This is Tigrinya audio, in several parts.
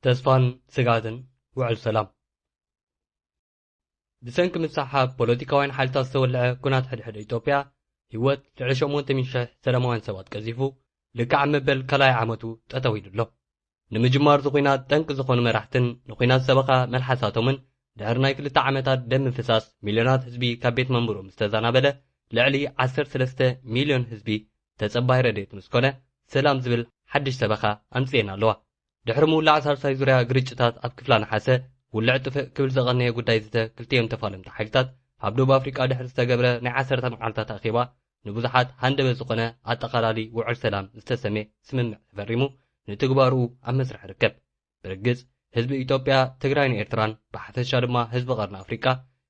ተስፋን ስግኣትን። ውዕል ሰላም። ብሰንኪ ምስሕሓብ ፖለቲካውያን ሓይልታት ዝተወልዐ ኲናት ሕድሕድ ኢትዮጵያ፣ ህይወት ልዕሊ ሸሞንተ ሚእቲ ሺሕ ሰላማውያን ሰባት ቀዚፉ፣ ልክዕ መበል ካልኣይ ዓመቱ ጠጠው ኢሉ ኣሎ። ንምጅማር እዚ ኲናት ጠንቂ ዝኾኑ መራሕትን ንኲናት ዝሰበኻ መልሓሳቶምን፣ ድሕሪ ናይ ክልተ ዓመታት ደም ምፍሳስ፣ ሚልዮናት ህዝቢ ካብ ቤት መንበሩ ምስ ተዛናበለ፣ ልዕሊ ዓሰርተ ሰለስተ ሚልዮን ህዝቢ ተጸባይ ረድኤት ምስ ኮነ፣ ሰላም ዝብል ሓድሽ ሰበኻ ኣምጺኤን ኣለዋ። ድሕሪ ምውላዕ ሳልሳይ ዙርያ ግርጭታት ኣብ ክፍላ ነሓሰ፣ ውልዕ ጥፍእ ክብል ዘቐነየ ጉዳይ ዝተ ክልቲኦም ተፋለምቲ ሓይልታት፣ ኣብ ደቡብ ኣፍሪቃ ድሕሪ ዝተገብረ ናይ ዓሰርተ መዓልታት ኣኼባ፣ ንብዙሓት ሃንደበት ዝኾነ ኣጠቓላሊ ውዕል ሰላም ዝተሰምየ ስምምዕ ተፈሪሙ፣ ንትግባርኡ ኣብ መስርሕ ይርከብ። ብርግጽ፣ ህዝቢ ኢትዮጵያ፣ ትግራይን ኤርትራን፣ ብሓፈሻ ድማ ህዝቢ ቀርኒ ኣፍሪቃ፣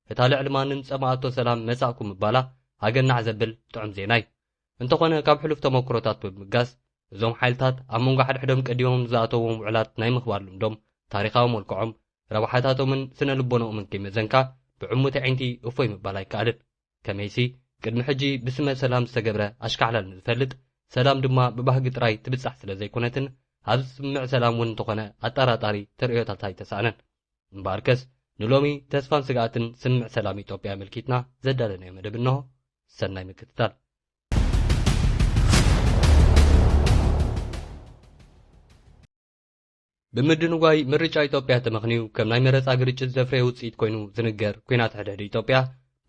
እታ ልዕሊ ማንም ዝጸማኣቶ ሰላም መጻእኩ ምባላ ኣገናዕ ዘብል ጥዑም ዜና እዩ። እንተኾነ፣ ካብ ሕሉፍ ተመክሮታት ብምብጋስ፣ እዞም ሓይልታት ኣብ መንጎ ሓድሕዶም ቀዲሞም ዝኣተዎም ውዕላት ናይ ምኽባር ልምዶም፣ ታሪኻዊ መልክዖም፣ ረብሓታቶምን ስነ ልቦናኦምን ከይመዘንካ፣ ብዕሙት ኣዒንቲ እፎይ ምባል ኣይከኣልን። ከመይሲ፣ ቅድሚ ሕጂ ብስመ ሰላም ዝተገብረ ኣሽካዕላል ንዝፈልጥ፣ ሰላም ድማ ብባህጊ ጥራይ ትብጻሕ ስለ ዘይኮነትን፣ ኣብዚ ስምምዕ ሰላም እውን እንተኾነ ኣጠራጣሪ ተርእዮታት ኣይተሳእነን። እምበኣርከስ፣ ንሎሚ ተስፋን ስግኣትን ስምምዕ ሰላም ኢትዮጵያ ኣመልኪትና ዘዳለናዮ መደብ እንሆ። ሰናይ ምክትታል። ብምድንጓይ ምርጫ ኢትዮጵያ ተመኽንዩ ከም ናይ መረጻ ግርጭት ዘፍረየ ውጽኢት ኮይኑ ዝንገር ኲናት ሕድሕድ ኢትዮጵያ፣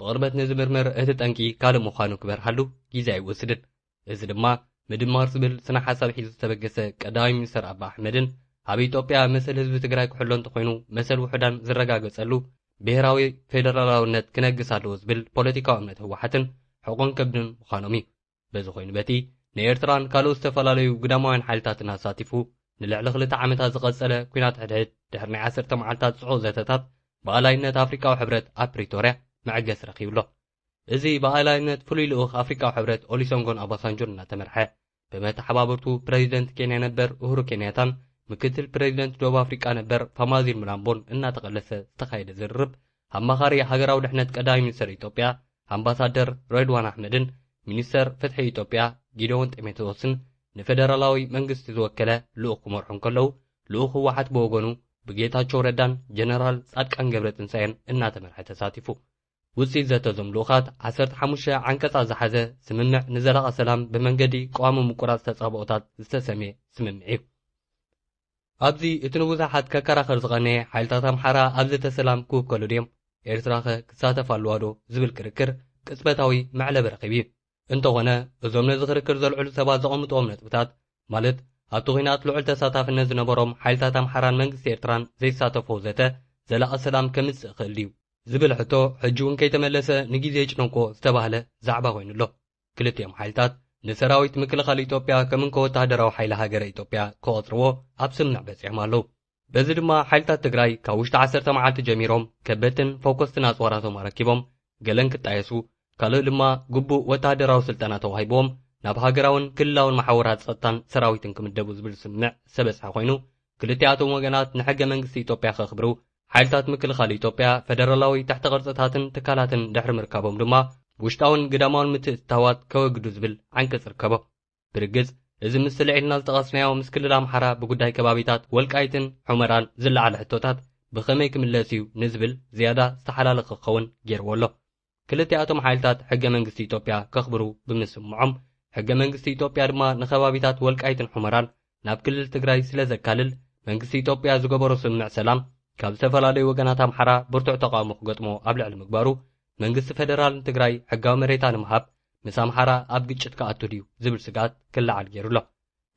ብቕርበት ንዝምርምር እቲ ጠንቂ ካልእ ምዃኑ ክበርሃሉ ግዜ ኣይወስድን። እዚ ድማ ምድማር ዝብል ስነ ሓሳብ ሒዙ ዝተበገሰ ቀዳማይ ሚኒስተር ኣቢ ኣሕመድን ኣብ ኢትዮጵያ መሰል ህዝቢ ትግራይ ክሕሎ እንተኾይኑ መሰል ውሑዳን ዝረጋገጸሉ ብሄራዊ ፌደራላውነት ክነግስ ኣለዎ ዝብል ፖለቲካዊ እምነት ህወሓትን ሕቖን ከብድን ምዃኖም እዩ። በዚ ኮይኑ በቲ ንኤርትራን ካልኦት ዝተፈላለዩ ግዳማውያን ሓይልታትን ኣሳቲፉ ንልዕሊ ክልተ ዓመታት ዝቐጸለ ኲናት ሕድሕድ ድሕሪ ናይ ዓሰርተ መዓልታት ጽዑቕ ዘተታት ብኣላይነት ኣፍሪቃዊ ሕብረት ኣብ ፕሪቶርያ መዕገሲ ረኺቡ ኣሎ። እዚ ብኣላይነት ፍሉይ ልኡኽ ኣፍሪቃዊ ሕብረት ኦሊሰንጎን ኣባሳንጆን እናተመርሐ፣ ብመተሓባበርቱ ፕረዚደንት ኬንያ ነበር ኡሁሩ ኬንያታን ምክትል ፕረዚደንት ደቡብ ኣፍሪቃ ነበር ፋማዚል ሙላምቦን እናተቐለሰ ዝተኻየደ ዝርርብ፣ ኣማኻሪ ሃገራዊ ድሕነት ቀዳማይ ሚኒስተር ኢትዮጵያ ኣምባሳደር ሬድዋን ኣሕመድን ሚኒስተር ፍትሒ ኢትዮጵያ ጊደዎን ጢሞቴዎስን ንፌደራላዊ መንግስቲ ዝወከለ ልኡኽ ክመርሑ እንከለዉ፣ ልኡኽ ህወሓት ብወገኑ ብጌታቸው ረዳን ጀነራል ጻድቃን ገብረትንሳኤን እናተመርሐ ተሳቲፉ። ውጽኢት ዘተ እዞም ልኡኻት ዓሰርተ ሓሙሽተ ዓንቀጻት ዝሓዘ ስምምዕ ንዘላቒ ሰላም ብመንገዲ ቀዋሚ ምቁራጽ ተጻብኦታት ዝተሰምየ ስምምዕ እዩ። ኣብዚ እቲ ንብዙሓት ከከራኸር ዝቐነየ ሓይልታት ኣምሓራ ኣብ ዘተ ሰላም ክውከሉ ድዮም? ኤርትራኸ ክሳተፍ ኣለዋ ዶ? ዝብል ክርክር ቅጽበታዊ መዕለቢ ረኺቡ እዩ። እንተኾነ፣ እዞም ነዚ ክርክር ዘልዕሉ ሰባት ዘቐምጥዎም ነጥብታት፣ ማለት ኣብቲ ኲናት ልዑል ተሳታፍነት ዝነበሮም ሓይልታት ኣምሓራን መንግስቲ ኤርትራን ዘይሳተፎ ዘተ ዘላቒ ሰላም ከምጽእ ይኽእል ድዩ? ዝብል ሕቶ ሕጂ እውን ከይተመለሰ ንግዜ ይጭነቆ ዝተባህለ ዛዕባ ኮይኑ ኣሎ። ክልቲኦም ሓይልታት ንሰራዊት ምክልኻል ኢትዮጵያ ከም እንኮ ወተሃደራዊ ሓይሊ ሃገረ ኢትዮጵያ ክቖጽርዎ ኣብ ስምምዕ በጺሖም ኣለዉ። በዚ ድማ ሓይልታት ትግራይ ካብ ውሽጢ ዓሰርተ መዓልቲ ጀሚሮም ከበድትን ፈኮስትን ኣጽዋራቶም ኣረኪቦም ገለን ክጣየሱ፣ ካልእ ድማ ግቡእ ወተሃደራዊ ስልጠና ተዋሂብዎም ናብ ሃገራውን ክልላውን መሓውራት ጸጥታን ሰራዊትን ክምደቡ ዝብል ስምምዕ ዝተበጽሐ ኮይኑ፣ ክልቲኣቶም ወገናት ንሕገ መንግስቲ ኢትዮጵያ ከኽብሩ፣ ሓይልታት ምክልኻል ኢትዮጵያ ፈደራላዊ ትሕተ ቅርጽታትን ትካላትን ድሕሪ ምርካቦም ድማ ውሽጣውን ግዳማውን ምትእትታዋት ከወግዱ ዝብል ዓንቀጽ ይርከቦ። ብርግጽ፣ እዚ ምስ ስልዒልና ዝጠቐስናዮ ምስ ክልል ኣምሓራ ብጉዳይ ከባቢታት ወልቃይትን ሑመራን ዝለዓለ ሕቶታት ብኸመይ ክምለስ እዩ ንዝብል ዝያዳ ዝተሓላለኸ ክኸውን ገይርዎ ኣሎ። ክልቲኣቶም ሓይልታት ሕገ መንግስቲ ኢትዮጵያ ከኽብሩ ብምስምዖም፣ ሕገ መንግስቲ ኢትዮጵያ ድማ ንከባቢታት ወልቃይትን ሑመራን ናብ ክልል ትግራይ ስለ ዘካልል፣ መንግስቲ ኢትዮጵያ ዝገበሮ ስምምዕ ሰላም ካብ ዝተፈላለዩ ወገናት ኣምሓራ ብርቱዕ ተቃውሞ ክገጥሞ ኣብ ልዕሊ ምግባሩ፣ መንግስቲ ፈደራል ንትግራይ ሕጋዊ መሬታ ንምሃብ ምስ ኣምሓራ ኣብ ግጭት ክኣቱ ድዩ ዝብል ስግኣት ክለዓል ገይሩ ኣሎ።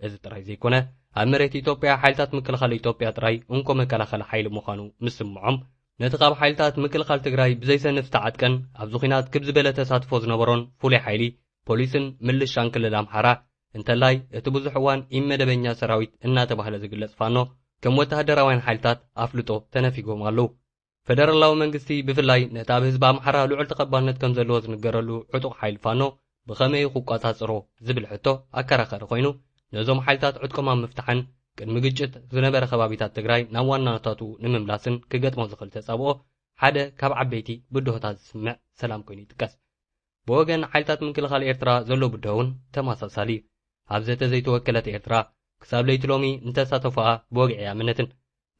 እዚ ጥራይ ዘይኮነ፣ ኣብ መሬት ኢትዮጵያ ሓይልታት ምክልኻል ኢትዮጵያ ጥራይ እንኮ መከላኸሊ ሓይሊ ምዃኑ ምስምዖም፣ ነቲ ካብ ሓይልታት ምክልኻል ትግራይ ብዘይሰንፍ ዝተዓጥቀን ኣብዚ ኲናት ክብ ዝበለ ተሳትፎ ዝነበሮን ፍሉይ ሓይሊ ፖሊስን ምልሻን ክልል ኣምሓራ፣ እንተላይ እቲ ብዙሕ እዋን ኢመደበኛ ሰራዊት እናተባህለ ዝግለጽ ፋኖ፣ ከም ወተሃደራውያን ሓይልታት ኣፍልጦ ተነፊጎም ኣለዉ። ፈደራላዊ መንግስቲ ብፍላይ ነቲ ኣብ ህዝቢ ኣምሓራ ልዑል ተቐባልነት ከም ዘለዎ ዝንገረሉ ዕጡቕ ሓይሊ ፋኖ ብኸመይ ክቆጻጸሮ ዝብል ሕቶ ኣከራኻሪ ኮይኑ፣ ነዞም ሓይልታት ዕጥቆም ኣብ ምፍታሕን ቅድሚ ግጭት ዝነበረ ከባቢታት ትግራይ ናብ ዋናታቱ ንምምላስን ክገጥሞ ዝኽእል ተጻብኦ ሓደ ካብ ዓበይቲ ብድሆታት ዝስምዕ ሰላም ኮይኑ ይጥቀስ። ብወገን ሓይልታት ምክልኻል ኤርትራ ዘሎ ብድሆ እውን ተመሳሳሊ እዩ። ኣብ ዘተ ዘይተወከለት ኤርትራ ክሳብ ለይቲ ሎሚ እንተሳተፎኣ ብወግዒ ኣይኣመነትን።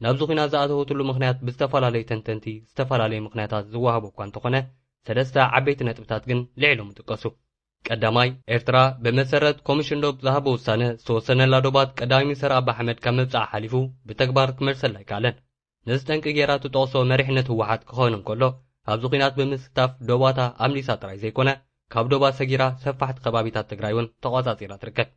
ናብዚ ኲናት ዝኣተወትሉ ምኽንያት ብዝተፈላለዩ ተንተንቲ ዝተፈላለየ ምኽንያታት ዝወሃቡ እኳ እንተኾነ፣ ሰለስተ ዓበይቲ ነጥብታት ግን ልዒሎም ይጥቀሱ። ቀዳማይ፣ ኤርትራ ብመሰረት ኮሚሽን ዶብ ዝሃቦ ውሳነ ዝተወሰነላ ዶባት ቀዳማይ ሚኒስተር ኣቢ ኣሕመድ ካብ ምብጻዓ ሓሊፉ ብተግባር ክመልሰላ ኣይከኣለን። ነዚ ጠንቂ ጌራ እትጠቕሶ መሪሕነት ህወሓት ክኸውን እንከሎ፣ ኣብዚ ኲናት ብምስታፍ ዶባታ ኣምሊሳ ጥራይ ዘይኮነ፣ ካብ ዶባ ሰጊራ ሰፋሕቲ ከባቢታት ትግራይ እውን ተቖጻጺራ ትርከብ።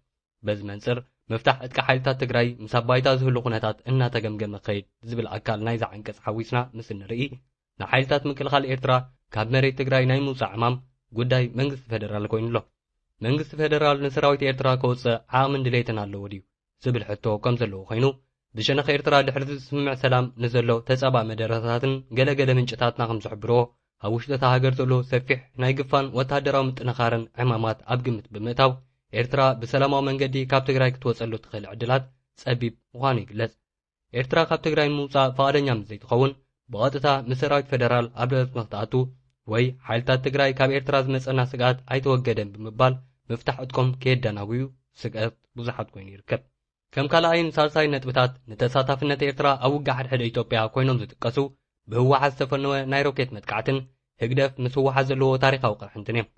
በዚ መንጽር፣ ምፍታሕ ዕጥቂ ሓይልታት ትግራይ ምስ ኣብ ባይታ ዝህሉ ኩነታት እናተገምገመ ክኸይድ ዝብል ኣካል ናይዛ ዓንቀጽ ሓዊስና ምስ እንርኢ፣ ንሓይልታት ምክልኻል ኤርትራ ካብ መሬት ትግራይ ናይ ምውጻእ ዕማም ጉዳይ መንግስቲ ፌደራል ኮይኑ ኣሎ። መንግስቲ ፌደራል ንሰራዊት ኤርትራ ከውጽእ ዓቕምን ድሌትን ኣለዎ ድዩ ዝብል ሕቶ ከም ዘለዎ ኮይኑ፣ ብሸነኽ ኤርትራ ድሕሪ እቲ ስምምዕ ሰላም ንዘሎ ተጻባእ መደረታትን ገለገለ ምንጭታትና ከም ዝሕብርዎ፣ ኣብ ውሽጢ እታ ሃገር ዘሎ ሰፊሕ ናይ ግፋን ወተሃደራዊ ምጥንኻርን ዕማማት ኣብ ግምት ብምእታው፣ ኤርትራ ብሰላማዊ መንገዲ ካብ ትግራይ ክትወጸሉ ትኽእል ዕድላት ጸቢብ ምዃኑ ይግለጽ። ኤርትራ ካብ ትግራይ ንምውጻእ ፍቓደኛ ምስ ዘይትኸውን፣ ብቐጥታ ምስ ሰራዊት ፌደራል ኣብ ደረት ንክትኣቱ ወይ ሓይልታት ትግራይ ካብ ኤርትራ ዝመጸና ስግኣት ኣይተወገደን ብምባል ምፍታሕ ዕጥቆም ከየደናጉዩ ስግኣት ብዙሓት ኮይኑ ይርከብ። ከም ካልኣይን ሳልሳይን ነጥብታት፣ ንተሳታፍነት ኤርትራ ኣብ ውግእ ሓድሕድ ኢትዮጵያ ኮይኖም ዝጥቀሱ፣ ብህወሓት ዝተፈነወ ናይ ሮኬት መጥቃዕትን ህግደፍ ምስ ህወሓት ዘለዎ ታሪኻዊ ቅርሕንትን እዮም።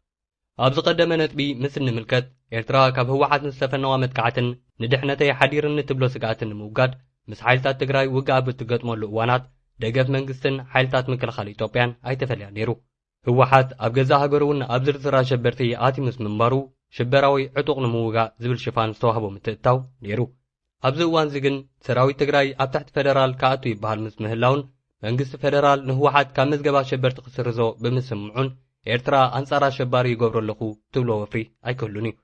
ኣብ ዝቐደመ ነጥቢ ምስ እንምልከት፣ ኤርትራ ካብ ህወሓት ንዝተፈነዋ መጥቃዕትን ንድሕነተይ ሓዲርኒ ትብሎ ስግኣትን ንምውጋድ፣ ምስ ሓይልታት ትግራይ ውግእ ኣብ እትገጥመሉ እዋናት፣ ደገፍ መንግስትን ሓይልታት ምክልኻል ኢትዮጵያን ኣይተፈልያን ነይሩ። ህወሓት ኣብ ገዛእ ሃገሩ እውን ኣብ ዝርዝር ኣሸበርቲ ኣትዩ ምስ ምንባሩ፣ ሽበራዊ ዕጡቕ ንምውጋእ ዝብል ሽፋን ዝተዋህቦ ምትእትታው ነይሩ። ኣብዚ እዋንዚ ግን ሰራዊት ትግራይ ኣብ ትሕቲ ፌደራል ክኣቱ ይበሃል ምስ ምህላውን፣ መንግስቲ ፌደራል ንህወሓት ካብ መዝገብ ኣሸበርቲ ክስርዞ ብምስምዑን፣ ኤርትራ ኣንጻር ኣሸባሪ ይገብሮ ኣለኹ ትብሎ ወፍሪ ኣይክህሉን እዩ።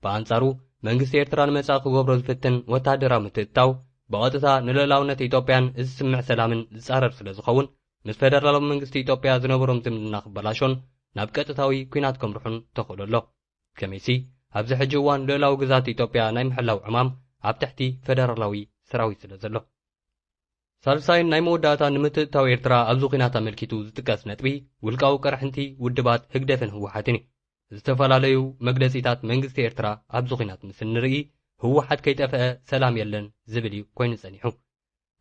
ብኣንጻሩ፣ መንግስቲ ኤርትራ ንመጻኢ ክገብሮ ዝፍትን ወተሃደራዊ ምትእትታው፣ ብቐጥታ ንልኡላውነት ኢትዮጵያን እዚ ስምምዕ ሰላምን ዝጻረር ስለ ዝኸውን፣ ምስ ፌደራላዊ መንግስቲ ኢትዮጵያ ዝነበሮም ዝምድና ክበላሾን ናብ ቀጥታዊ ኲናት ከምርሑን ተኽእሎ ኣሎ። ከመይሲ፣ ኣብዚ ሕጂ እዋን ልኡላዊ ግዛት ኢትዮጵያ ናይ ምሕላው ዕማም ኣብ ትሕቲ ፌደራላዊ ሰራዊት ስለ ዘሎ። ሳልሳይን ናይ መወዳእታ ንምትእትታው ኤርትራ ኣብዚ ኲናት ኣመልኪቱ ዝጥቀስ ነጥቢ፣ ውልቃዊ ቅርሕንቲ ውድባት ህግደፍን ህወሓትን እዩ። ዝተፈላለዩ መግለጺታት መንግስቲ ኤርትራ ኣብዚ ኲናት ምስ እንርኢ፣ ህወሓት ከይጠፍአ ሰላም የለን ዝብል እዩ ኮይኑ ጸኒሑ።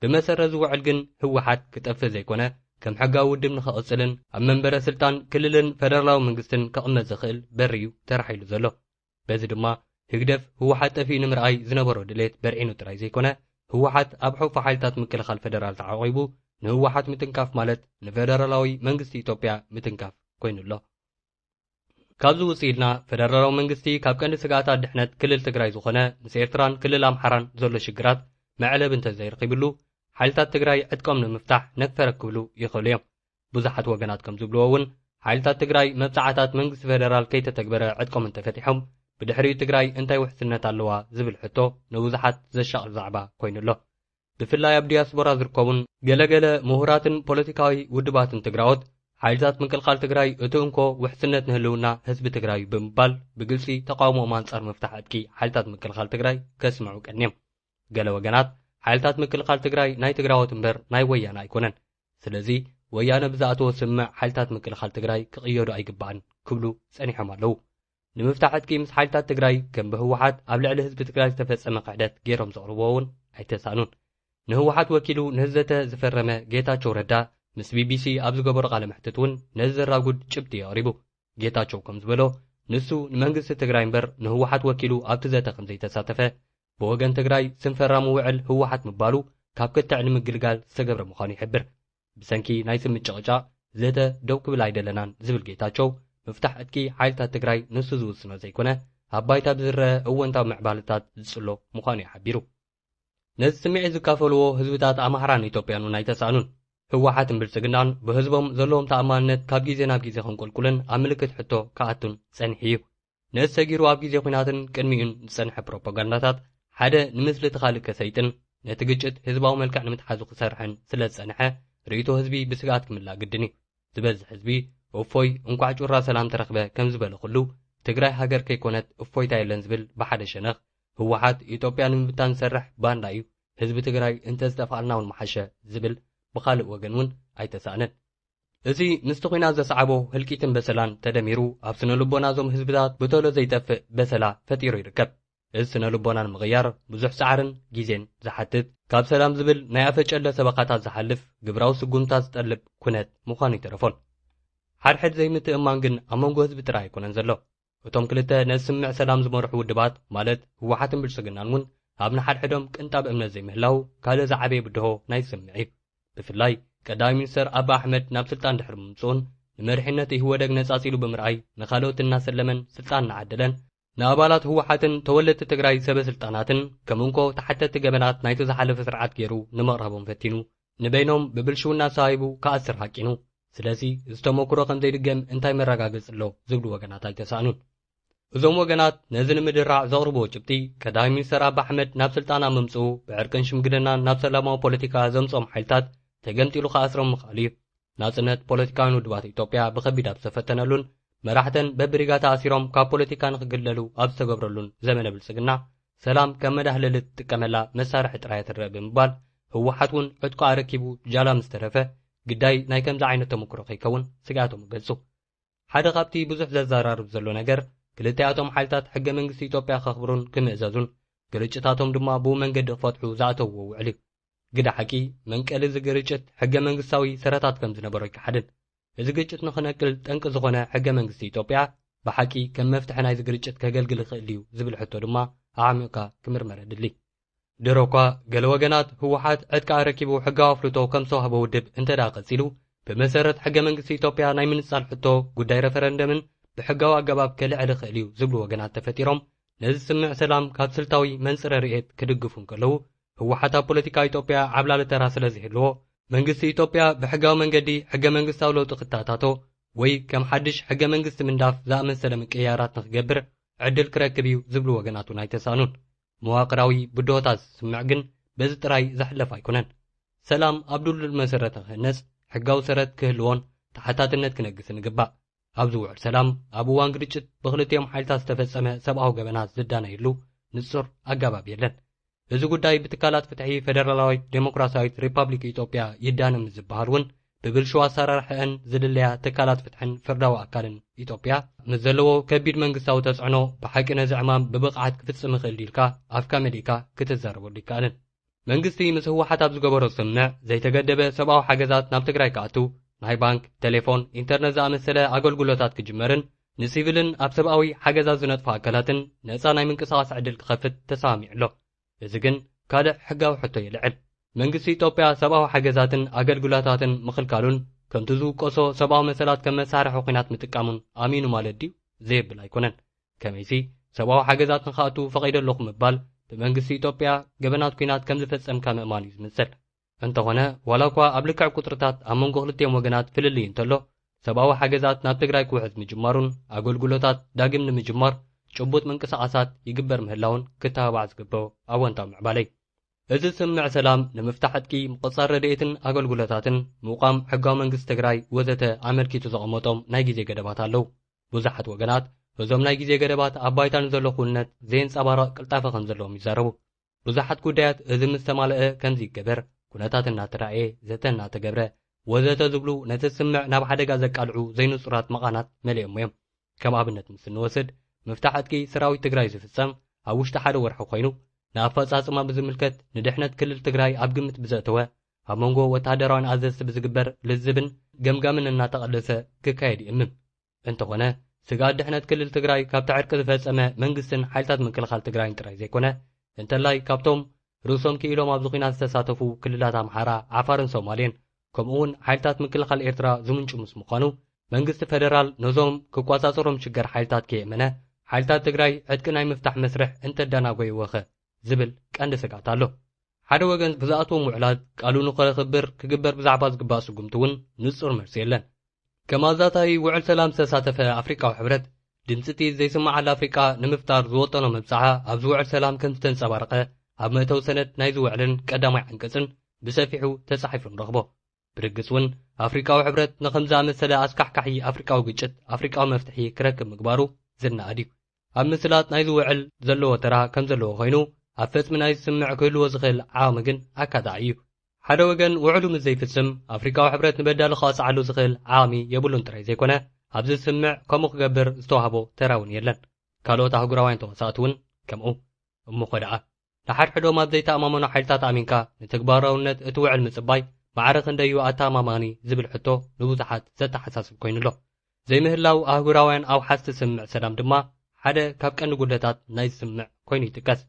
ብመሰረት እዚ ውዕል ግን ህወሓት ክጠፍእ ዘይኮነ፣ ከም ሕጋዊ ውድብ ንኽቕጽልን ኣብ መንበረ ስልጣን ክልልን ፈደራላዊ መንግስትን ክቕመጥ ዘኽእል በሪ እዩ ተራሒሉ ዘሎ። በዚ ድማ ህግደፍ ህወሓት ጠፊኡ ንምርኣይ ዝነበሮ ድሌት በርዒኑ ጥራይ ዘይኮነ፣ ህወሓት ኣብ ሑፋ ሓይልታት ምክልኻል ፈደራል ተዓቒቡ ንህወሓት ምትንካፍ ማለት ንፈደራላዊ መንግስቲ ኢትዮጵያ ምትንካፍ ኮይኑ ኣሎ። ካብዚ ውፅእ ኢልና፣ ፈደራላዊ መንግስቲ ካብ ቀንዲ ስግኣታት ድሕነት ክልል ትግራይ ዝኾነ ምስ ኤርትራን ክልል ኣምሓራን ዘሎ ሽግራት መዕለቢ እንተዘይረኺብሉ፣ ሓይልታት ትግራይ ዕጥቆም ንምፍታሕ ነፈረ ክብሉ ይኽእሉ እዮም። ብዙሓት ወገናት ከም ዝብልዎ እውን፣ ሓይልታት ትግራይ መብጻዓታት መንግስቲ ፌደራል ከይተተግበረ ዕጥቆም እንተፈቲሖም፣ ብድሕሪኡ ትግራይ እንታይ ውሕስነት ኣለዋ ዝብል ሕቶ ንብዙሓት ዘሻቕል ዛዕባ ኮይኑ ኣሎ። ብፍላይ ኣብ ዲያስፖራ ዝርከቡን ገለገለ ምሁራትን ፖለቲካዊ ውድባትን ትግራዎት፣ ሓይልታት ምክልኻል ትግራይ እቲ እንኮ ውሕስነት ንህልውና ህዝቢ ትግራይ እዩ ብምባል ብግልፂ ተቃውሞኦም ኣንጻር ምፍታሕ ዕጥቂ ሓይልታት ምክልኻል ትግራይ ከስምዑ ቀንዮም። ገለ ወገናት፣ ሓይልታት ምክልኻል ትግራይ ናይ ትግራዎት እምበር ናይ ወያነ ኣይኮነን። ስለዚ ወያነ ብዝኣተዎ ስምምዕ ሓይልታት ምክልኻል ትግራይ ክቕየዱ ኣይግባእን ክብሉ ጸኒሖም ኣለዉ። ንምፍታሕ ዕጥቂ ምስ ሓይልታት ትግራይ ከም ብህወሓት ኣብ ልዕሊ ህዝቢ ትግራይ ዝተፈጸመ ክሕደት ገይሮም ዘቕርብዎ እውን ኣይተሳእኑን። ንህወሓት ወኪሉ ነዚ ዘተ ዝፈረመ ጌታቸው ረዳ ምስ ቢቢሲ ኣብ ዝገበሮ ቃለ መሕትት እውን ነዚ ዘራጉድ ጭብጢ እዩ ኣቕሪቡ። ጌታቸው ከም ዝበሎ፣ ንሱ ንመንግስቲ ትግራይ እምበር ንህወሓት ወኪሉ ኣብቲ ዘተ ከም ዘይተሳተፈ፣ ብወገን ትግራይ ስም ፈራሚ ውዕል ህወሓት ምባሉ ካብ ክትዕ ንምግልጋል ዝተገብረ ምዃኑ ይሕብር። ብሰንኪ ናይ ስም ምጭቕጫቕ ዘተ ደው ክብል ኣይደለናን ዝብል ጌታቸው፣ ምፍታሕ ዕጥቂ ሓይልታት ትግራይ ንሱ ዝውስኖ ዘይኮነ፣ ኣብ ባይታ ብዝረአ እወንታዊ ምዕባለታት ዝጽሎ ምዃኑ እዩ ሓቢሩ። ነዚ ስምዒት ዝካፈልዎ ህዝብታት ኣምሓራን ኢትዮጵያን እውን ኣይተሳእኑን። ህወሓትን ብልጽግናን ብህዝቦም ዘለዎም ተኣማንነት ካብ ግዜ ናብ ግዜ ከንቆልቁልን ኣብ ምልክት ሕቶ ክኣቱን ጸኒሑ እዩ። ነዚ ሰጊሩ ኣብ ግዜ ኲናትን ቅድሚኡን ዝጸንሐ ፕሮፓጋንዳታት፣ ሓደ ንምስሊ እቲ ካልእ ከሰይጥን ነቲ ግጭት ህዝባዊ መልክዕ ንምትሓዙ ክሰርሕን ስለ ዝጸንሐ፣ ርእይቶ ህዝቢ ብስግኣት ክምላእ ግድን እዩ። ዝበዝሕ ህዝቢ፣ "እፎይ፣ እንቋዕ ጩራ ሰላም ተረኽበ" ከም ዝበለ ኩሉ፣ ትግራይ ሃገር ከይኮነት እፎይታ የለን ዝብል ብሓደ ሸነኽ፣ ህወሓት ኢትዮጵያ ንምብታን ዝሰርሕ ባንዳ እዩ፣ ህዝቢ ትግራይ እንተዝጠፍኣልና እውን ምሓሸ ዝብል ብኻልእ ወገን እውን ኣይተሳእነን። እዚ ምስቲ ኲናት ዘስዓቦ ህልቂትን በሰላን ተደሚሩ፣ ኣብ ስነ ልቦና እዞም ህዝብታት ብቶሎ ዘይጠፍእ በሰላ ፈጢሩ ይርከብ። እዚ ስነ ልቦና ንምቕያር ብዙሕ ጻዕርን ግዜን ዝሓትት፣ ካብ ሰላም ዝብል ናይ ኣፈጨለ ሰበኻታት ዝሓልፍ፣ ግብራዊ ስጉምታት ዝጠልብ ኩነት ምዃኑ ይተረፎን። ሓድሕድ ዘይምትእምማን ግን ኣብ መንጎ ህዝቢ ጥራይ ኣይኮነን ዘሎ። እቶም ክልተ ነዚ ስምምዕ ሰላም ዝመርሑ ውድባት፣ ማለት ህወሓትን ብልጽግናን እውን፣ ኣብ ንሓድሕዶም ቅንጣብ እምነት ዘይምህላው ካልእ ዝዓበየ ብድሆ ናይ ስምምዕ እዩ። ብፍላይ ቀዳማይ ሚኒስተር ኣቢ ኣሕመድ ናብ ስልጣን ድሕሪ ምምጽኡን ንመሪሕነት ኢህወደግ ነጻጺሉ ብምርኣይ፣ ንኻልኦት እናሰለመን ስልጣን እናዓደለን፣ ንኣባላት ህወሓትን ተወለድቲ ትግራይ ሰበ ስልጣናትን ከም እንኮ ተሓተቲ ገበናት ናይቲ ዝሓለፈ ስርዓት ገይሩ ንምቕራቦም ፈቲኑ፣ ንበይኖም ብብልሽውና ኣሰሃይቡ ክኣስር ሃቂኑ። ስለዚ እዚ ተመክሮ ከም ዘይድገም እንታይ መረጋገጺ ኣሎ ዝብሉ ወገናት ኣይተሳእኑን። እዞም ወገናት ነዚ ንምድራዕ ዘቕርብዎ ጭብጢ፣ ቀዳማይ ሚኒስተር ኣቢ ኣሕመድ ናብ ስልጣን ኣብ ምምጽኡ ብዕርቅን ሽምግልናን ናብ ሰላማዊ ፖለቲካ ዘምጽኦም ሓይልታት ተገምጢሉ ክኣስሮም ምኽኣሉ እዩ። ናጽነት ፖለቲካውያን ውድባት ኢትዮጵያ ብኸቢድ ኣብ ዝተፈተነሉን መራሕተን በብሪጋ ተኣሲሮም ካብ ፖለቲካ ንኽግለሉ ኣብ ዝተገብረሉን ዘመነ ብልጽግና፣ ሰላም ከም መዳህለሊ ትጥቀመላ መሳርሒ ጥራይ ትረአ ብምባል፣ ህወሓት እውን ዕጥቁ ኣረኪቡ ጃላ ምስ ተረፈ፣ ግዳይ ናይ ከምዚ ዓይነት ተመክሮ ከይከውን ስግኣቶም ይገልጹ። ሓደ ካብቲ ብዙሕ ዘዘራርብ ዘሎ ነገር፣ ክልቲኣቶም ሓይልታት ሕገ መንግስቲ ኢትዮጵያ ከኽብሩን ክምእዘዙን፣ ግርጭታቶም ድማ ብኡ መንገዲ ክፈትሑ ዝኣተውዎ ውዕል እዩ። ግደ ሓቂ፣ መንቀሊ እዚ ግርጭት ሕገ መንግስታዊ ሰረታት ከም ዝነበሮ ኣይከሓድን። እዚ ግጭት ንኽነቅል ጠንቂ ዝኾነ ሕገ መንግስቲ ኢትዮጵያ ብሓቂ ከም መፍትሒ ናይዚ ግርጭት ከገልግል ይኽእል ድዩ ዝብል ሕቶ ድማ ኣዕሚቕካ ክምርመር የድሊ። ድሮ እኳ ገለ ወገናት ህወሓት ዕጥቃ ኣረኪቡ ሕጋዊ ኣፍልጦ ከም ዝተዋህቦ ውድብ እንተ ደኣ ቀጺሉ፣ ብመሰረት ሕገ መንግስቲ ኢትዮጵያ ናይ ምንጻል ሕቶ ጉዳይ ረፈረንደምን ብሕጋዊ ኣገባብ ከልዕል ይኽእል እዩ ዝብሉ ወገናት ተፈጢሮም፣ ነዚ ስምምዕ ሰላም ካብ ስልታዊ መንጽረ ርእየት ክድግፉ እንከለዉ፣ ህወሓት ኣብ ፖለቲካ ኢትዮጵያ ዓብላሊ ተራ ስለ ዝህልዎ፣ መንግስቲ ኢትዮጵያ ብሕጋዊ መንገዲ ሕገ መንግስታዊ ለውጢ ክተኣታቶ ወይ ከም ሓድሽ ሕገ መንግስቲ ምንዳፍ ዝኣመሰለ ምቅይያራት ንክገብር ዕድል ክረክብ እዩ ዝብሉ ወገናት እውን ኣይተሳእኑን። መዋቕራዊ ብድሆታት ዝስምዕ ግን በዚ ጥራይ ዝሕለፍ ኣይኮነን። ሰላም ኣብ ድልዱል መሰረት ንክህነጽ፣ ሕጋዊ ሰረት ክህልዎን ተሓታትነት ክነግስን ይግባእ። ኣብዚ ውዕል ሰላም፣ ኣብ እዋን ግርጭት ብክልቲኦም ሓይልታት ዝተፈጸመ ሰብኣዊ ገበናት ዝዳነየሉ ንጹር ኣገባብ የለን። እዚ ጉዳይ ብትካላት ፍትሒ ፈደራላዊት ዴሞክራሲያዊት ሪፓብሊክ ኢትዮጵያ ይዳነ ምስ ዝበሃል እውን፣ ብብልሽው ኣሰራርሐአን ዝልለያ ትካላት ፍትሕን ፍርዳዊ ኣካልን ኢትዮጵያ፣ ምስ ዘለዎ ከቢድ መንግስታዊ ተጽዕኖ፣ ብሓቂ ነዚ ዕማም ብብቕዓት ክፍጽም ይኽእል ድዩ ኢልካ ኣፍካ መሊእካ ክትዛረበሉ ይከኣልን። መንግስቲ ምስ ህወሓት ኣብ ዝገበሮ ስምምዕ፣ ዘይተገደበ ሰብኣዊ ሓገዛት ናብ ትግራይ ክኣቱ፣ ናይ ባንክ፣ ቴሌፎን፣ ኢንተርነት ዝኣመሰለ ኣገልግሎታት ክጅመርን ንሲቪልን ኣብ ሰብኣዊ ሓገዛት ዝነጥፉ ኣካላትን ነጻ ናይ ምንቅስቓስ ዕድል ክኸፍት ተሰማሚዑ ኣሎ። እዚ ግን ካልእ ሕጋዊ ሕቶ የልዕል። መንግስቲ ኢትዮጵያ ሰብኣዊ ሓገዛትን ኣገልግሎታትን ምኽልካሉን ከምቲ ዝውቀሶ ሰብኣዊ መሰላት ከም መሳርሒ ኲናት ምጥቃሙን ኣሚኑ ማለት ድዩ? ዘየብል ኣይኮነን። ከመይሲ፣ ሰብኣዊ ሓገዛት ንኽኣቱ ፈቒደ ኣለኹ ምባል፣ ብመንግስቲ ኢትዮጵያ ገበናት ኲናት ከም ዝፈጸምካ ምእማን እዩ ዝምሰል። እንተኾነ፣ ዋላ እኳ ኣብ ልክዕ ቁጽርታት ኣብ መንጎ ክልቲኦም ወገናት ፍልልይ እንተሎ፣ ሰብኣዊ ሓገዛት ናብ ትግራይ ክውሕዝ ምጅማሩን ኣገልግሎታት ዳግም ንምጅማር ጭቡጥ ምንቅስቓሳት ይግበር ምህላውን ክተባባዕ ዝግብኦ ኣወንታዊ ምዕባለ እዩ። እዚ ስምምዕ ሰላም ንምፍታሕ ዕጥቂ፣ ምቁጽጻር ረድኤትን ኣገልግሎታትን፣ ምቋም ሕጋዊ መንግስቲ ትግራይ ወዘተ ኣመልኪቱ ዘቐመጦም ናይ ግዜ ገደባት ኣለዉ። ብዙሓት ወገናት፣ እዞም ናይ ግዜ ገደባት ኣብ ባይታ ንዘሎ ክውንነት ዘየንጸባርቕ ቅልጣፈ ከም ዘለዎም ይዛረቡ። ብዙሓት ጉዳያት እዚ ምስ ተማልአ ከምዚ ይገበር፣ ኩነታት እናተራእየ፣ ዘተ እናተገብረ፣ ወዘተ ዝብሉ ነቲ ስምምዕ ናብ ሓደጋ ዘቃልዑ ዘይንጹራት መቓናት መሊኦሞ እዮም። ከም ኣብነት ምስ እንወስድ፣ ምፍታሕ ዕጥቂ ሰራዊት ትግራይ ዝፍጸም ኣብ ውሽጢ ሓደ ወርሒ ኮይኑ፣ ንኣፈጻጽማ ብዝምልከት ንድሕነት ክልል ትግራይ ኣብ ግምት ብዘእተወ፣ ኣብ መንጎ ወተሃደራውያን ኣዘዝቲ ብዝግበር ልዝብን ገምጋምን እናተቐለሰ ክካየድ ይእምም። እንተኾነ፣ ስግኣት ድሕነት ክልል ትግራይ ካብቲ ዕርቂ ዝፈጸመ መንግስትን ሓይልታት ምክልኻል ትግራይን ጥራይ ዘይኮነ፣ እንተላይ ካብቶም ርእሶም ክኢሎም ኣብዚ ኲናት ዝተሳተፉ ክልላት ኣምሓራ፣ ዓፋርን ሶማሌን፣ ከምኡ እውን ሓይልታት ምክልኻል ኤርትራ ዝምንጩ ምስ ምዃኑ፣ መንግስቲ ፈደራል ነዞም ክቋጻጸሮም ዝሽገር ሓይልታት ከየእመነ፣ ሓይልታት ትግራይ ዕጥቂ ናይ ምፍታሕ መስርሕ እንተደናጎይዎኸ ዝብል ቀንዲ ስግኣት ኣሎ። ሓደ ወገን ብዝኣትዎም ውዕላት ቃሉ ንኸኽብር ክግበር ብዛዕባ ዝግባእ ስጉምቲ እውን ንጹር መልሲ የለን። ከም ኣዛታዪ ውዕል ሰላም ዝተሳተፈ ኣፍሪቃዊ ሕብረት፣ ድምጺ እቲ ዘይስምዓላ ኣፍሪቃ ንምፍጣር ዝወጠኖ መብጽዓ፣ ኣብዚ ውዕል ሰላም ከም ዝተንጸባረቐ ኣብ መእተዊ ሰነድ ናይዚ ውዕልን ቀዳማይ ዓንቀጽን ብሰፊሑ ተጻሒፉ ንረኽቦ። ብርግጽ እውን፣ ኣፍሪቃዊ ሕብረት ንኸም ዝኣመሰለ ኣስካሕካሒ ኣፍሪቃዊ ግጭት ኣፍሪቃዊ መፍትሒ ክረክብ ምግባሩ ዝነኣድ እዩ። ኣብ ምስላጥ ናይዚ ውዕል ዘለዎ ተራ ከም ዘለዎ ኮይኑ፣ ኣብ ፈጽሚ ናይዚ ስምምዕ ክህልዎ ዝኽእል ዓቕሚ ግን ኣካታዒ እዩ። ሓደ ወገን ውዕሉ ምስ ዘይፍጽም፣ ኣፍሪቃዊ ሕብረት ንበዳሊ ክቐጽዓሉ ዝኽእል ዓቕሚ የብሉን ጥራይ ዘይኮነ፣ ኣብዚ ስምምዕ ከምኡ ክገብር ዝተዋህቦ ተራ እውን የለን። ካልኦት ኣህጉራውያን ተዋሳእቲ እውን ከምኡ። እሞ ኸ ደኣ ንሓድሕዶም ኣብ ዘይተኣማመኑ ሓይልታት ኣሚንካ ንተግባራውነት እቲ ውዕል ምጽባይ ማዕረ ክንደዩ ኣተኣማማኒ ዝብል ሕቶ ንብዙሓት ዘተሓሳስብ ኮይኑ ኣሎ። ዘይምህላው ኣህጉራውያን ኣውሓዝቲ ስምምዕ ሰላም ድማ ሓደ ካብ ቀንዲ ጉድለታት ናይ ስምምዕ ኮይኑ ይጥቀስ።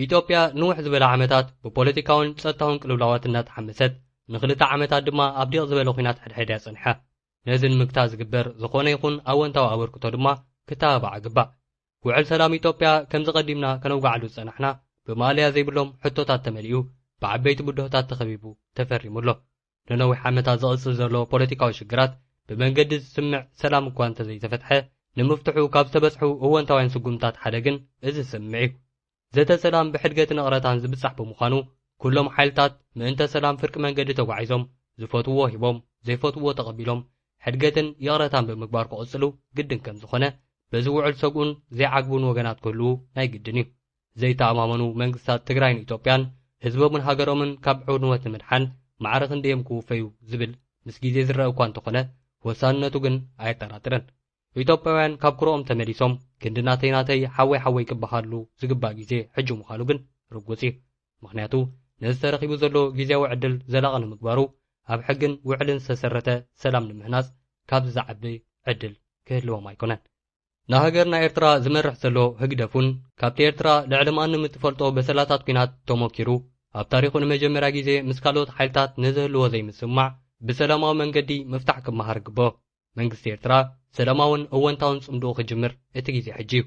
ኢትዮጵያ ንውሕ ዝበለ ዓመታት ብፖለቲካውን ጸጥታውን ቅልውላዋት እናተሓመሰት ንኽልተ ዓመታት ድማ ኣብ ዲቕ ዝበለ ኹናት ሕድሕድ እያ ጸኒሓ። ነዚ ንምግታ ዝግበር ዝኾነ ይኹን ኣወንታዊ ኣበርክቶ ድማ ክተባባዕ ግባእ። ውዕል ሰላም ኢትዮጵያ ከምዚ ቀዲምና ከነውግዓሉ ዝጸናሕና ብማእለያ ዘይብሎም ሕቶታት ተመሊኡ ብዓበይቲ ብድሆታት ተኸቢቡ ተፈሪሙ ኣሎ። ንነዊሕ ዓመታት ዝቕጽል ዘሎ ፖለቲካዊ ሽግራት ብመንገዲ ዝስምዕ ሰላም እኳ እንተዘይተፈትሐ ንምፍትሑ ካብ ዝተበጽሑ እወንታውያን ስጉምታት ሓደ ግን እዚ ስምምዕ እዩ። ዘተ ሰላም ብሕድገትን እቕረታን ዝብጻሕ ብምዃኑ ኩሎም ሓይልታት ምእንተ ሰላም ፍርቂ መንገዲ ተጓዒዞም ዝፈትውዎ ሂቦም ዘይፈትውዎ ተቐቢሎም ሕድገትን ይቕረታን ብምግባር ክቕጽሉ ግድን ከም ዝኾነ በዚ ውዕል ሰግኡን ዘይዓግቡን ወገናት ክህልዉ ናይ ግድን እዩ። ዘይተኣማመኑ መንግስታት ትግራይን ኢትዮጵያን ህዝቦምን ሃገሮምን ካብ ዕንወት ንምድሓን ማዕረ ክንደዮም ክውፈዩ ዝብል ምስ ግዜ ዝረአ እኳ እንተኾነ ወሳንነቱ ግን ኣየጠራጥርን። ኢትዮጵያውያን ካብ ኩርኦም ተመሊሶም ክንዲ ናተይ ናተይ ሓወይ ሓወይ ክበሃሉ ዝግባእ ግዜ ሕጂ ምዃኑ ግን ርጉጽ እዩ። ምኽንያቱ ነዚ ተረኺቡ ዘሎ ግዜያዊ ዕድል ዘላቒ ንምግባሩ ኣብ ሕግን ውዕልን ዝተሰረተ ሰላም ንምህናጽ ካብዚ ዝዓቢ ዕድል ክህልዎም ኣይኮነን። ንሃገርና ኤርትራ ዝመርሕ ዘሎ ህግደፍ እውን ካብቲ ኤርትራ ልዕሊ ማንም እትፈልጦ በሰላታት ኲናት ተሞኪሩ ኣብ ታሪኹ ንመጀመርያ ግዜ ምስ ካልኦት ሓይልታት ንዝህልዎ ዘይምስምማዕ ብሰላማዊ መንገዲ ምፍታሕ ክመሃር ይግብኦ። መንግስቲ ኤርትራ ሰላማውን እወንታውን ጽምድኡ ክጅምር እቲ ግዜ ሕጂ እዩ።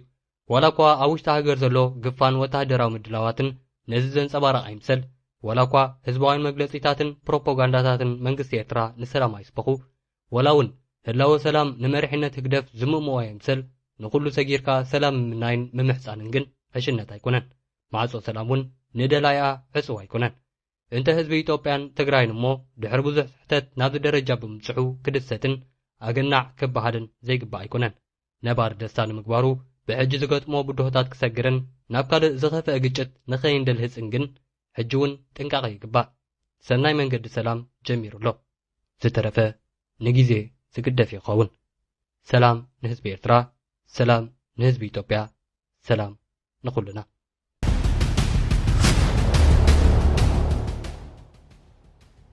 ዋላ እኳ ኣብ ውሽጢ ሃገር ዘሎ ግፋን ወተሃደራዊ ምድላዋትን ነዚ ዘንጸባርቕ ኣይምሰል፣ ዋላ እኳ ህዝባውያን መግለጺታትን ፕሮፓጋንዳታትን መንግስቲ ኤርትራ ንሰላም ኣይስበኹ፣ ዋላ እውን ህላወ ሰላም ንመሪሕነት ህግደፍ ዝምእምኦ ኣይምሰል፣ ንኹሉ ሰጊርካ ሰላም ምምናይን ምምሕጻንን ግን ዕሽነት ኣይኮነን። ማዕጾ ሰላም እውን ንደላይኣ ዕጹው ኣይኮነን። እንተ ህዝቢ ኢትዮጵያን ትግራይን እሞ ድሕሪ ብዙሕ ስሕተት ናብዚ ደረጃ ብምብጽሑ ክድሰትን ኣገናዕ ክበሃልን ዘይግባእ ኣይኮነን። ነባሪ ደስታ ንምግባሩ ብሕጂ ዝገጥሞ ብድሆታት ክሰግርን ናብ ካልእ ዝኸፍአ ግጭት ንኸይንደልህጽን ግን ሕጂ እውን ጥንቃቐ ይግባእ። ሰናይ መንገዲ ሰላም ጀሚሩ ኣሎ። ዝተረፈ ንግዜ ዝግደፍ ይኸውን። ሰላም ንህዝቢ ኤርትራ፣ ሰላም ንህዝቢ ኢትዮጵያ፣ ሰላም ንኹልና።